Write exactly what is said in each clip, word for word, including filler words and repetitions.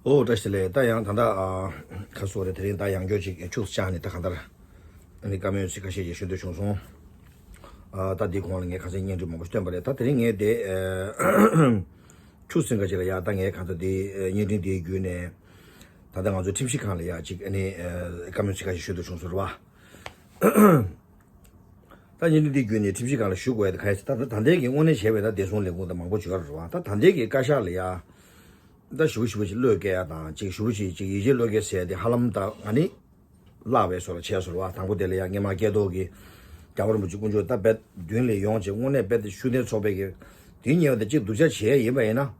ཨོ་བཀྲ་ཤིས་བདེ་ལེགས། ད་ཡང་ད་ལྟ་ཨ་ཁ་སོ་རེ་དེ་རིང་ད་ཡང་བསྐྱར་ཅིག་ཆུ་བཅག་ནས་ད་གང་ལྟར་ཨ་ནི་བཀའ་མོལ་ཚིག་ཁ་ཤས་ཅིག་ཞུ་འདོད་བྱུང་སོང་། ཨ་ད་འདི་གོང་ལ་ངས་ཁ་སང་བརྙན་འཕྲིན་མང་པོ་བཏོན་པ་རེད། ད་དེ་རིང་ངས་དེ་ཨ་ཆུ་ཟིན་ཁ་ཅིག་ལ་ཡ་ད་ངས་གང་ལྟར་དེ་བརྙན་འཕྲིན་དེའི་བརྒྱུད་ནས་ད་ལྟ་ང་ཚོ་ཁྲིམས་ཞིབ་ཁང་ལ་ཡ་ཅིག་ཨ་ནི་ཨ་བཀའ་མོལ་ཚིག་ཁ་ཤས་ཞུ་འདོད་བྱུང་སོང་རེད་བ། ད་བརྙན་འཕྲིན་འདི་བརྒྱུད་ནས་ཁྲིམས་ཞིབ་ཁང་ལ་ཞུ་དགོས་ཡ་དེ་ག་རེ་ཟེར། ད་ད་ལྟའི་གི་དངོས་གནས་བྱས་པའི་ད་བདེ་སྲུང་ལས་ཁུངས་ད་མང་པོ་བྱོས་རེད་བ། ད་ད་ལྟའི་གི་བཀའ་ཤག་ལ་ཡ་ད་ཞུ་ཞུ་ཞིག་བློས་བཀལ་ཡ་དང་ཅིག་ཞུ་ཞིག་ཅིག་ཡིད་ཆེས་བློས་བཀལ་ཟེར་ཡ་དེ་ཧ་ལམ་ད་ང་ནི་བརླག་པའི་བཟོ་ལ་བྱས་སོང་བ། དང་པོ་དེ་ལ་ཡ་སྔས་མ་སྐལ་རྡོར་གི་རྒྱལ་བ་རིན་པོ་ཆེ་དཀོན་མཆོག་ད་རྦད་མདུན་ལ་ཡོང་བྱས་དངོས་གནས་རྦད་དེ་ཤུགས་ལྡན་ཚོགས་པའི་གི་དེ་ཉེ་བ་དེ་ཅིག་སྡུག་ཅག་བྱས་ཡིན་པ་ཡིན་ན།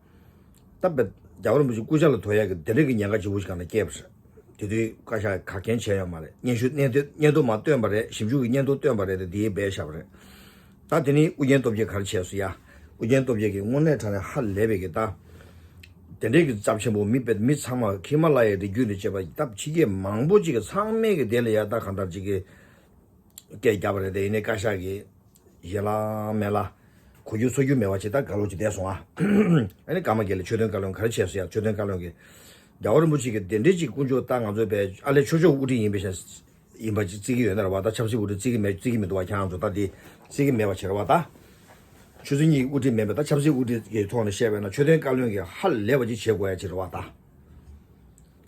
ད་དཔེ་རྒྱལ་བ་རིན་པོ་ཆེ་སྐུ་ཕྱྭ་ལ་དོར་ཡག་གི་དེ་འདྲ་གི་ཉེན་ཁ་ལྗིད་པོ་ཞིག་གང་ལ་སྐྱེས་པ་རེད། དེ་དུས་བཀའ་ཤག་ག་གེ་བྱས་ཡོད་མ་རེད། སྙན་ཞུ་སྙན་ཐོ་སྙན་ཐོ་མ་བཏོན་པ་རེད། ཞིབ་འཇུག་གི་སྙན་ཐོ་བཏོན་པ་རེད། དེ་དེའི་སྦས་བཞག་པ་རེད། ད་དེ་ནི་ཨུ་རྒྱན་སྟོབས་རྒྱལ་ག་རེ་བྱས་སོང་ཡ། ཨུ་རྒྱན་སྟོབས་རྒྱལ་གྱིས་དངོས་གནས་དྲང་གནས་ཧ་ལས་པའི་གི་ད། དེ་འདྲའི་གི་ཚབས་ཆེན་པོ་མི་དཔེ་མི་ཚང་མ་ཧི་མ་ལ་ཡའི་རི་རྒྱུད་ནས་བྱས་པ་ད་ཕྱི་རྒྱལ་མང་པོ་ཅིག་གི་ཚང་མས་གི་དེ་ལ་ཡ་ད་གང་ལྟར་ཅིག་གི་སྐད་རྒྱབ་པ་རེད། དེ་ཡིན་ནའི་བཀའ་ཤག་གིས་ཡན་ལ་མེད་ལ་གོ་རྒྱུ་ཚོར་རྒྱུ་མེད་པ་ཅིག་ད་དགའ་ལོ་ཅིག་བསྡད་སོང་ཨ། ཨ་ནི་ཀརྨ་དགེ་ལེགས་ཆོས་དོན་བཀའ་བློན་ག་རེ་བྱས་སོང་ཡ། ཆོས་དོན་བཀའ་བློན་གྱིས་རྒྱལ་བ་རིན་པོ་ཆེ་གིས་དེ་འདྲའི་ཅིག་དཀོན་མཆོག་ད་ང་ཚོའི་བས་ཨ་ལས་ཆོས་ཕྱོགས་དབུ་ཁྲིད་ཡིན་པའི་ཞེས་ཡིན་པ་ཅིག་བརྩི་གི་ཡོད་ན་རེད་བ། ད་ཆབ་སྲིད་དབུ་ཁྲིད་བརྩི་གི་མེད་བརྩི་གི་མི་འདུག་བ། ཁྱེད་རང་ཚོ་ད་དེ་བརྩི་གི་མེད་པ་བྱས་རེད་བ། ད་ཆོས་སྲིད་གཉིས་དབུ་ཁྲིད་མེད་པའི་ད་ཆབ་སྲིད་དབུ་ཁྲིད་ཀྱི་ཐོག་ནས་བཤད་པས་ན་ཆོས་དོན་བཀའ་བློན་གྱིས་ཧ་ལས་པ་ཅིག་བྱེད་དགོས་ཡ་ཅིག་རེད་བ། ད་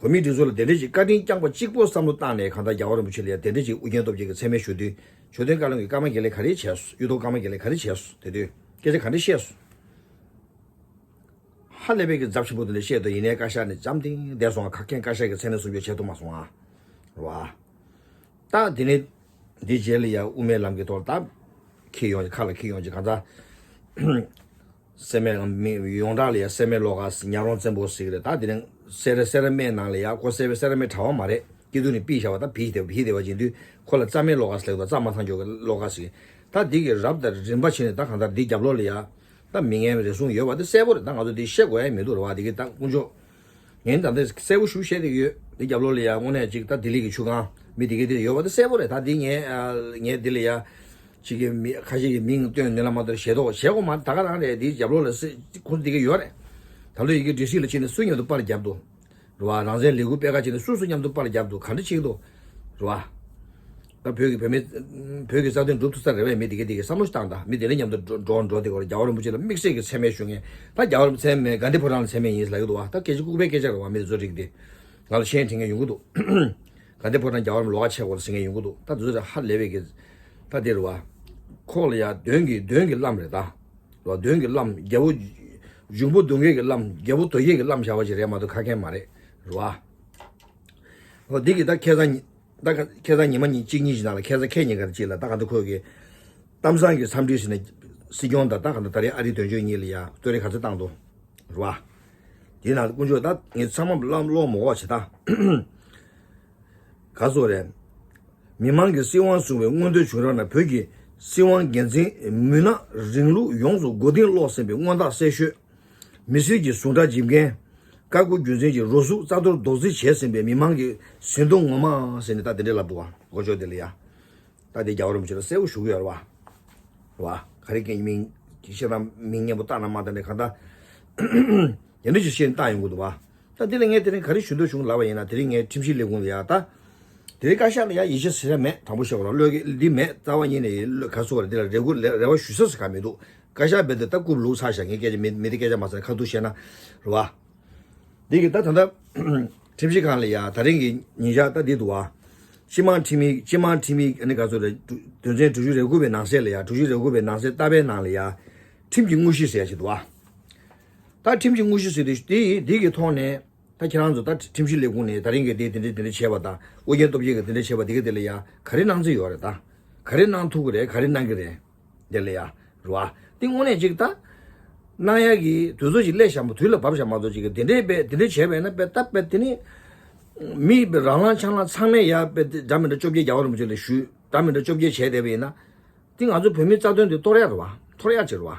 བོད་མིའི་སྒྲིག་འཛུགས་ལ་དེ་འདྲ་ཞིག་བཀའ་དྲིན་བསྐྱངས་པ་གཅིག་པོ་བསམ་བློ་བཏང་ནས་གང་ལྟར་རྒྱལ་བ་རིན་པོ་ཆེ་ལ་ཡང་དེ་འདྲ་ཞིག་ཨུ་རྒྱན་སྟོབས་རྒྱལ་གྱིས་མཚན་སྨད་ཞུ་དུས་ཆོས་དོན་བཀའ་བློན་གྱིས་ཀརྨ་དགེ་ལེགས་ག་རེ་བྱས་སོང་། གཡུ་ཐོག་ཀརྨ་དགེ་ལེགས་ག་རེ་བྱས་སོང་། དེ་དུས་སྐད་ཆ་ག་འདྲ་བཤད་སོང་། ཧ་ལས་པའི་གི་ཚབས་ཆེན་པོ་དེ་འདྲ་བཤད་དུས་ཡིན་ནའི་བཀའ་ཤག་ནས་འཇམ་ཐིང་བསྡད་སོང་ང་། ཁ་མཁན་བཀའ་ཤག་གི་མཚན་གནས་སྲུང་སྐྱོབ་བྱེད་ཐུབ་མ་སོང་ང་། རེད་བ། ད་དེ་ནས་འདི་རྗེས་ལ་ཡང་དབུ་མའི་ལམ་གྱི་ཐོག་ལ་ད་འཁྱེར་ཡོང་ཁ་ལ་འཁྱེར་ཡོང་ཅིག་གང་ཟག་སེར་སྨད་མི་ཡོངས་གྲགས་ལ་ཡང་སེར་སྨད་བློ་དགའ་ཟེར། ཉག་རོང་བཙན་པོ་ཟེར་གི་རེད། ད་དེ་རིང་སེ་ར་སེ་ར་སྨད་ནང་ལ་ཡང་ཁོ་སེ་ར་སེ་ར་སྨད་གྲྭ་པ་མ་རེད། སྐྱིད་སྡུག་ནས་ཕུད་བཞག་པ་ད་བུད་དེ་བུད་དེ་བ་ཅིག་དུས་ཁོ་ལ་རྩ་སྨད་བློ་དགའ་ཟེར་གི་འདུག་རྩ་མ་ཐང་ཀྱོག་གི་བློ་དགའ་ཟེར་གི། ད་འདི་གི་རབ་དང་རིམ་པ་བྱས་ནས་ད་གང་ལྟར་འདི་རྒྱབ་ལོགས་ལ་ཡང་ད་མི་ངན་རེ་ཟུང་ཡོད་པ་དེ་གསལ་པོ་རེད། ད་ང་ཚོ་འདི་བཤད་དགོས་ཡ་མི་འདུག་རེད་བ། འདི་གི་ད་དཀོན་མཆོག་ངས་ད་ལྟ་གསལ་པོ་ཞུ་བཤད་དེ་ཡོད། འདི་རྒྱབ་ལོགས་ལ་ཡང་དངོས་གནས་ཅིག་ད་ལྡི་ལི་གི་ཆུ་སྒང་མི་དེ་གའི་དེ་ཡོད་པ་དེ་གསལ་པོ་རེད། ད་འདི་ངས་ཨ་ངས་འདི་ལ་ཡ་ཅིག་གི་མི་ཁ་ཤས་ཀྱི་མིང་བཏོན་ནས་ལ་མ་གཏོགས་ཞེ་དོགས་བྱེད་དགོས་མ་རེད། ད་ག་རང་རེད། འདི་རྒྱབ་ལོགས་ལ་སེ་ཁོ་འདི་གའི་ཡོད་རེད། ད་ལོ་ཡི་གེ་འབྲི་སྲིད་ལ་ཕྱིན་ནས་སུ་མཉམ་དུ་པར་རྒྱབ་འདུག་རེད་བ། རང་བཙན་ལས་འགུལ་སྤེལ་ཁ་ཕྱིན་ནས་སུ་སུ་མཉམ་དུ་པར་རྒྱབ་འདུག་ག་འདྲ་བྱེད་ཀྱི་འདུག་རེད་བ། ད་བོད་ཀྱི་བོད་མི་བོད་ཀྱི་རྩ་དོན་སྒྲུབ་ཐུབ་ས་རེད་བས། མི་དེ་གའི་དེ་གའི་བསམ་བློ་ཞིག་བཏང་དང་། མི་དེ་འདྲ་མཉམ་དུ་འགྲོ་འགྲོ་འགྲོ་དེ་གོ་རྒྱལ་བ་རིན་པོ་ཆེ་ལ་དམིགས་བསལ་གྱི་མཚན་སྨད་ཞུ་མཁན། ད་རྒྱལ་བ་རིན་པོ་ཆེ་མཚན་སྨད་དགའ་ལྡན་ཕོ་བྲང་ལ་མཚན་སྨད་ཡིན་ལབ་ཀྱི་འདུག་བ། ད་སྐད་ཆ་ལྐུགས་པའི་སྐད་ཆ་རེད་བ། མི་དེ་ཚོ་རིགས་དེ་ང་ལ་ཤེས་ཡོན་དྲི་མཁན་ཡོང་གི་འདུག་དགའ་ལྡན་ཕོ་བྲང་རྒྱལ་བ་རིན་པོ་ལོགས་ཀ་ཆགས་དགོས་ལ་ཟེར་མཁན་ཡོང་གི་འདུག་ད་དེ་ཚོ་ཧ་ལས་པའི་གི་ད་དེ་རེད་བ། ཁོག་ལ་ཡ་གདོན་གྱི་གདོན་གྱི་བླམ་རེད་ད། རེད་བ། གདོན་གྱི་བླམ། རྒྱལ་པོ་འབྱུང་པོ་གདོན་བགེགས་ཀྱི་བླམ། རྒྱལ་པོ་དོལ་རྒྱལ་གྱི་བླམ་བྱ་བ་ཞིག་རེད་མ་གཏོགས་ཁ་མཁན་མ་རེད། རེད་བ། འོ་འདི་གི་ད་ཁ་སང་ཉི་ད་ཁ་ཁ་སང་ཉི་མ་གཉིས་གཅིག་གཉིས་ཀྱི་ནང་ལ་ཁ་སང་ཁ་ཉིན་ག་རེ་གཅིག་ལ་ད་ག་འདི་ཁོས་གི་གཏམ་བཟང་གི་འཚམས་འདྲི་ཟེར་ནས་སྲིད་སྐྱོང་དང་ད་ག་འདི་ད་རེས་ཨ་རི་དོན་གཅོད་གཉིས་ལ་ཡ་བསྟོད་ར་ག་ཚོད་བཏང་འདུག་རེད་བ། དེ་ནང་དཀོན་མཆོག་ད་ངས་ཚང་མ་བློ་བློ་མ་འོག་བྱེད་ད། ག་ཚོད་རེད། མི་མང་གིས་སྲིད་དབང་བཟུང་བའི་མངོན་འདོད་བྱུང་རབས་ན། བོད་ཀྱི་སྲིད་དབང་སྒེར་འཛིན་མུན་ནག་རིང་ལུགས་ཡོངས་སུ་མགོ་རྟིང་སློག་ཟིན་པའི་མངོན་རྟགས་གསལ་ཤོས། མི་སེར་གྱི་ཟུངས་ཁྲག་འཇིབ་མཁན། བཀའ་བཀོད་རྒྱུད་འཛིན་གྱི་རོ་ཟུག་རྩ་གཏོར་རྡོག་རྫིས་བྱས་ཟིན་པའི་མི་མང་གི་ཟིན་ཐོ་ངོ་མ་ཟེར་ནས་ད་དེ་འདྲས་ལབ་འདུག་བ། མགོ་ལྕོག་དེ་ལ་ཡ། ད་དེ་རྒྱལ་བ་རིན་པོ་ཆེ་ལ་གསལ་པོ་ཞུ་གི་ཡོད་རེད་བ། རེད་བ། ག་རེ་སྐད་མིང་ཁྱེད་རང་མིང་སྙན་པོ་བཏགས་ན་མ་བཏགས་ནས་གང་ལྟར། དེ་འདྲ་ཞིག་བཤད་ནས་བཏགས་ཡོང་གི་འདུག་བ། ད་དེ་ལ་ངས་དེ་རིང་ག་རེ་ཞུ་འདོད་བྱུང་ལབ་པ་ཡིན་ན། དེ་རིང་ངས་ཁྲིམས་ཞིབ་ལས་ཁུངས་ལ་ཡ་ད། དེ་རིང་བཀའ་ཤག་ལ་ཡ་ཡིད་ཆེས་ཟེར་ཡ་མེད། དྲང་པོ་བཤད་པ་ལ་བློས་འདི་མེད། རྩ་བ་ཉིད་ནས་བློས་ག་ཚོད་རེད། དེ་ལ་རེ་སྐུལ་རེ་བ་ཞུ་ས་ཟེར་ག་མི་འདུག་བཀའ་ཤག་རྦད་དེ་ད་རྐུབ་ལུག་ཚར་བཞག་ངས་སྐད་ཆ་མི་མི་དེ་སྐད་ཆ་མ་ཟེར་ཁ་ཐུག་བཤད་ན། རེད་བ། འདི་གི་ད་ད་ལྟ་ཁྲིམས་ཞིབ་ཁང་ལ་ཡ་ད་རིང་གི་ཉིན་ཞག་ད་འདི་འདུག་བ། སྤྱི་དམངས་ཁྲིམས་ཡིག་སྤྱི་དམངས་ཁྲིམས་ཡིག་ཨ་ནི་ག་ཚོད་རེད། དོན་ཚན་དྲུག་ཅུ་རེ་དགུ་པའི་ནང་གསེས་ལ་ཡ། དྲུག་ཅུ་རེ་དགུ་པའི་ནང་གསེས་ལྟ་བའི་ནང་ལ་ཡ། ཁྲིམས་ཀྱི་དངོས་གཞི་ཟེར་ཡ་ཞིག་འདུག་བ། ད་ཁྲིམས་ཀྱི་དངོས་གཞི་ཟེར་དུས་འདི་འདི་གི་ཐོག་ནས་ད་ཁྱེད་རང་ཚོ་ད་ཁྲིམས་ཞིབ་ལས་ཁུངས་ནས་ད་རིང་གི་འདི་དེ་འདྲ་དེ་འདྲ་བྱས་པ་དང་། ཨོ་རྒྱན་སྟོབས་རྒྱལ་གྱིས་དེ་འདྲ་བྱས་པ་འདི་ག་དེ་ལ་ཡ་ག་རེ་གནང་རྩིས་ཡོད་རེད། ད་ག་རེ་གནང་ཐུབ་ཀྱི་རེད། ག་རེ་གནང་གི་རེད། དེ་ལ་ཡ། རེད་བ། དེ་དངོས་གནས་ཅིག་ད། གནང་ཡ་གི་དུས་ཚོད་ཅིག་སླེབས་བཞག་པ། དུས་ལ་བབ་བཞག་མ་གཏོགས་ཅིག་གི་དེ་འདྲའི་དཔེ་དེ་འདྲའི་བྱས་པས་ན་དཔེ་ད་དཔེ་དེ་ནི། མི་དཔེ་རང་ལངས་ཆང་ལངས་ཚང་མས་ཡ་དཔེ་དེ་འདྲ་མི་འདྲ་བཅོ་བརྒྱད་རྒྱལ་བ་རིན་པོ་ཆེ་ལ་ཞུས། འདྲ་མི་འདྲ་བཅོ་བརྒྱད་བྱས་བསྡད་པ་ཡིན་ན། དེ་ང་ཚོ་བོད་མིའི་རྩ་དོན་དེ་གཏོར་ཡ་རེད་བ། འཐོར་ཡ་ཅིག་རེད་བ།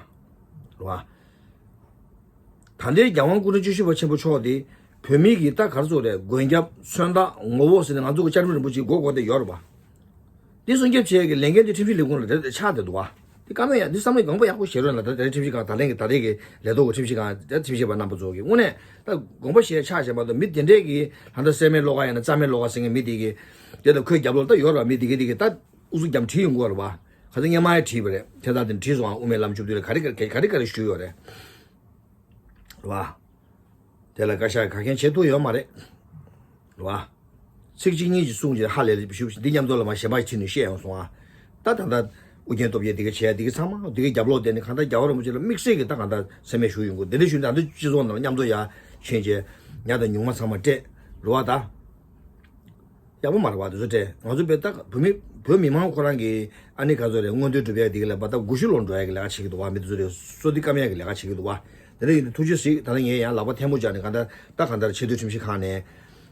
རེད་བ། ད་ལྟའི་རྒྱལ་དབང་སྐུ་ཕྲེང་བཅུ་བཞི་པ་ཆེན་པོ་མཆོག་དེ་བོད་མི་གི་ད་ག་རེ་ཟེར་དགོས་རེད། མགོན་སྐྱབས། མཚོན་རྟགས། ངོ་བོ་ཟེར་ནས་ང་ཚོ་གི་བཅའ་ཁྲིམས་རིན་པོ་ཆེ་མགོ་སྐོར་བསྡད་ཡོད་རེད་བ། འདི་སྲུང་སྐྱོབ་བྱེད་ཡས་ཀྱི་ལས་འགན་དེ་ཁྲིམས་ཞིབ་ལས་ཁུངས་ལ་རེད་ཆགས་བསྡད་འདུག་བ། དེ་བཀའ་མོལ་ཡང་འདི་བསམ་བློ་དགོངས་པ་ཡག་པོ་བཞེས་རོགས་གནང་། ད་ལྟ་ཁྲིམས་ཞིབ་ཁང་ད་ལན་གྱི་ད་ལན་གྱི་ལས་ཐོག་གི་ཁྲིམས་ཞིབ་ཁང་ད་ཁྲིམས་ཞིབ་པ་རྣམ་པ་ཚོ་གིས་དངོས་གནས་ད་དགོངས་པ་བཞེས་ཆགས་བཞིན་པ་དང་། མི་དེ་འདྲས་ཀྱི་ད་ལྟ་སེམས་མེད་བློ་དགའ་ཡིན་ན་རྩ་མེད་བློ་དགའ་ཟེར་མཁན་མི་དེ་གི་དེ་དང་ཁོའི་རྒྱབ་ལོགས་ད་ཡོད་ར། མི་དེ་གི་དེ་གི་ད་ཨུ་ཚུགས་རྒྱབ་བྲིས་ཡོང་གི་ཡོད་རེད་པ། ཁ་སང་སྔོན་མ་ཡང་བྲིས་པ་རེད། དེ་ད་དེ་བྲིས་སོང་ཨ། དབུ་མའི་ལམ་བཅུ་བདུན་ལ་ག་རེ་ག་རེ་ག་རེ་ཞུས་ཡོད་རེད་པ། དེ་ལ་བཀའ་ཤག་ག་གེ་བྱེད་ཐུབ་ཡོད་མ་རེད་པ། ཚིག་གཅིག་གཉིས་ཀྱིས་གསུངས་ཀྱི་ཧ་ལས་ལས་ཞུ། འདི་མཉམ་དུ་ལ་མ་གཞན་པ་ཕྱིན་ནས་བཤད་ཡོང་སོང་ཨ། ད་ད་ལྟ་ཨུ་རྒྱན་སྟོབས་རྒྱན་དེ་ག་བྱས་ཡ་དེ་གི་ཚང་མ་དེ་གི་རྒྱབ་ལོགས་དེ་ནི་གང་ལྟར་རྒྱལ་བ་རིན་པོ་ཆེ་ལ་དམིགས་བསལ་གྱི་ད་གང་ལྟར་མཚན་སྨད་ཞུ་ཡོང་གི། དེ་འདྲ་ཞུ་ནས་ད་འདི་སྤྱི་ཚོགས་ནང་ལ་མཉམ་དུ་ཡ་ཕྱིན་བྱས་ཉ་དང་ཉུང་མ་ཚང་མ་སྤྲད་རེད་པ། ད་ཡག་པོ་མ་རེད་པ། དེ་ཚོ་སྤྲད། ང་ཚོ་བས་ད་བོད་མི་བོད་མི་མང་ཁོ་རང་གི་ཨ་ནི་ག་ཚོད་རེད། མངོན་འདོད་སྒྲུབ་ཡ་དེ་གི་ལ་བ་ད་དགུ་ཤུ་ལོ་འགྲོ་ཡ་གི་ལས་ཀ་བྱེད་ཀྱི་འདུག་པ། མི་དེ་ཚོ་རེད་གསོལ་འདེབས་སྐམ་ཡ་གི་ལས་ཀ་བྱེད་ཀྱི་འདུག་པ། དེ་འདྲ་ཡིན་དུས་ཐུགས་རྗེ་གཟིགས། ད་ལྟ་ངས་ཡང་ལག་པ་ཐལ་མོ་སྦྱར་ནས་གང་ལྟར་ད་གང་ལྟར་ཆེས་མཐོའི་ཁྲིམས་ཞིབ་ཁང་ནས་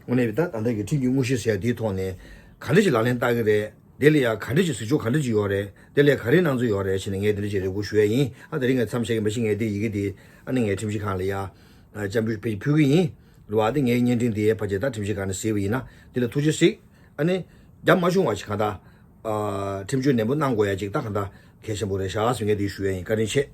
དངོས་གནས་ད་ད་ལྟ་གི་ཁྲིམས་ཀྱི་དངོས་གཞི་ཟེར་ཡ་དེའི་ཐོག་ནས་ག་འདྲ་ཞིག་ལག་ལེན་བསྟར་གི་རེད། དེ་ལ་ཡ་ག་འདྲ་ཞིག་གཟིགས་ཕྱོགས་ག་འདྲ་ཞིག་ཡོད་རེད། དེ་ལ་ཡ་ག་རེ་གནང་འཚོལ་ཡོད་རེད་ཟེར་ནས་ངས་དེ་འདྲ་ཞིག་རེ་སྐུལ་ཞུ་ཡ་ཡིན། ཨ་དེ་རིང་ངས་མཚམས་བཞག་གི་མ་གཞི་ངས་དེ་ཡི་གེ་དེ་ཨ་ནི་ངས་ཁྲིམས་ཞིབ་ཁང་ལ་ཡ་སྤྱན་འབུལ་ཕུལ་གི་ཡིན། རེད་པ། དེ་ངའི་བརྙན་འཕྲིན་དེ་ཕལ་ཆེར་ད་ཁྲིམས་ཞིབ་ཁང་ནས་གཟིགས་པ་ཡིན་ན་དེ་ལ་ཐུགས་རྗེ་གཟིགས། ཨ་ནི་རྒྱབ་མ་བྱུང་བ་ཞིག་གང་ལྟར་ཨ་ཁྲིམས་གཅོད་ནན་པོ་གནང་དགོས་ཡ་ཅིག་ད་གང་ལྟར་གལ་ཆེན་པོ་རེད་ཤག་ཟེར་ངས་དེ་ཞུ་ཡ་ཡིན། བཀའ་དྲིན་ཆེ།